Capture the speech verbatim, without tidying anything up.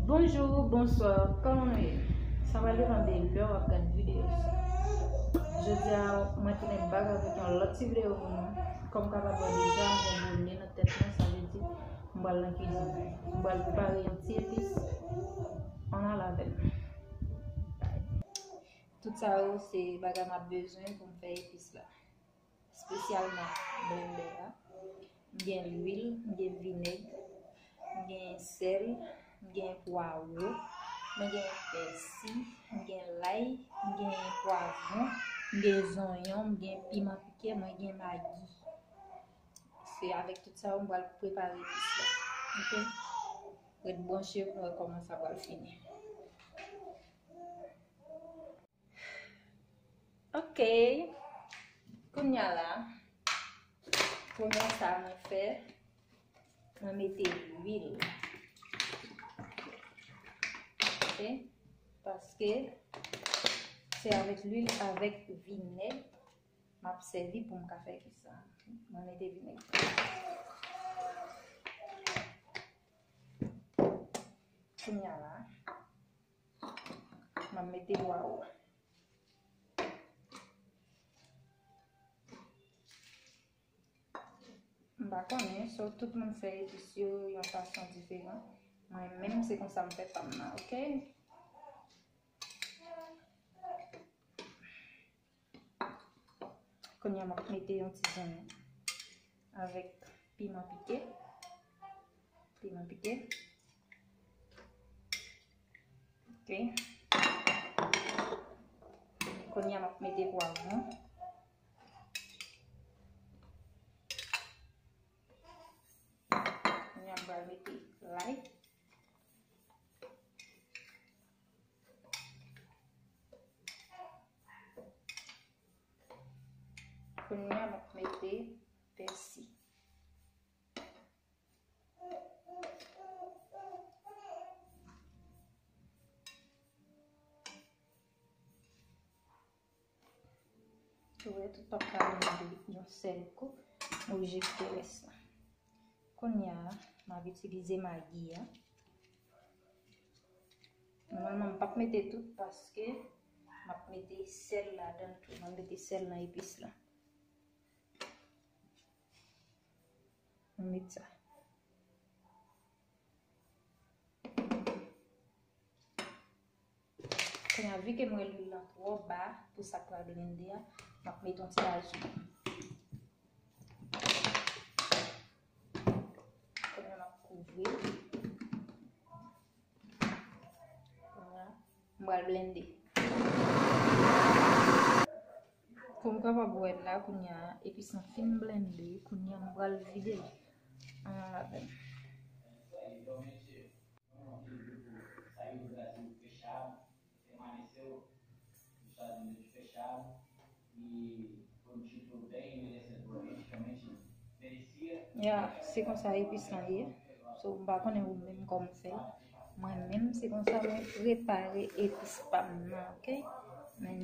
Bonjou, bonswa, kòman nou ye? Sa va depann de lè w ap gade videyo sa. Jodi a, mwen tounen back avèk yon lòt ti videyo pou nou. Kòm w kapab wè deja, m gen bonè nan tèt mwen, sa vle di m pral nan kizin. M pral prepare yon ti epis. Ann al avè m. Tout sa yo se bagay m ap bezwen pou m fè epis la. Espesyalman blendè a. M gen lwil, m gen vinèg, m gen sèl, m gen pwawo, mwen gen pèsi, m gen lay, m gen pwavwon, m gen zonyon, m gen piman pike, mwen gen magi. Se avèk tout sa yo m pral prepare epis la. Ok? Ret branche pou nou wè kòman sa pral fini. Ok. Kounye a la, premye sa mwen fè, mwen mete lwil. Ok? Paske se avèk lwil, avèk vinèg, m ap sèvi pou m ka fè epis sa. Mwen mete vinèg. Kounye a la, m ap mete pwawo. M pa konnen, so tout moun fè epis yo yon fason diferan. Mwen menm, se konsa m fè pa m nan, ok? Kounye a, m ap mete yon ti zonyon avèk piman pike. Piman pike. Ok. Kounye a, m ap mete pwavwon. Kounye a, m pral mete lay. Kounye a, m ap mete pèsi. Ou wè, tout pap ka blende yon sèl kou, m oblije kite rès la. Kounye a, m ap itilize magi a. Nòmalman, m pap mete tout paske m ap mete sèl ladan l tou. M ap mete sèl nan epis la. M met sa. Kounye a, vi ke m wè lwil lan twò ba pou sa k pral blende a, m ap met yon ti lajou. Kounye a, m ap kouvri. Kounye a, m pral blende. Kòm w kapab wè la, kounye a, epis lan fin blende, kounye a, m pral vide l. Ann al avè m. Ya, se konsa epis lan ye. So, m pa konnen ou menm kòman w fè. Mwen menm, se konsa mwen prepare epis pa m nan, ok? Men,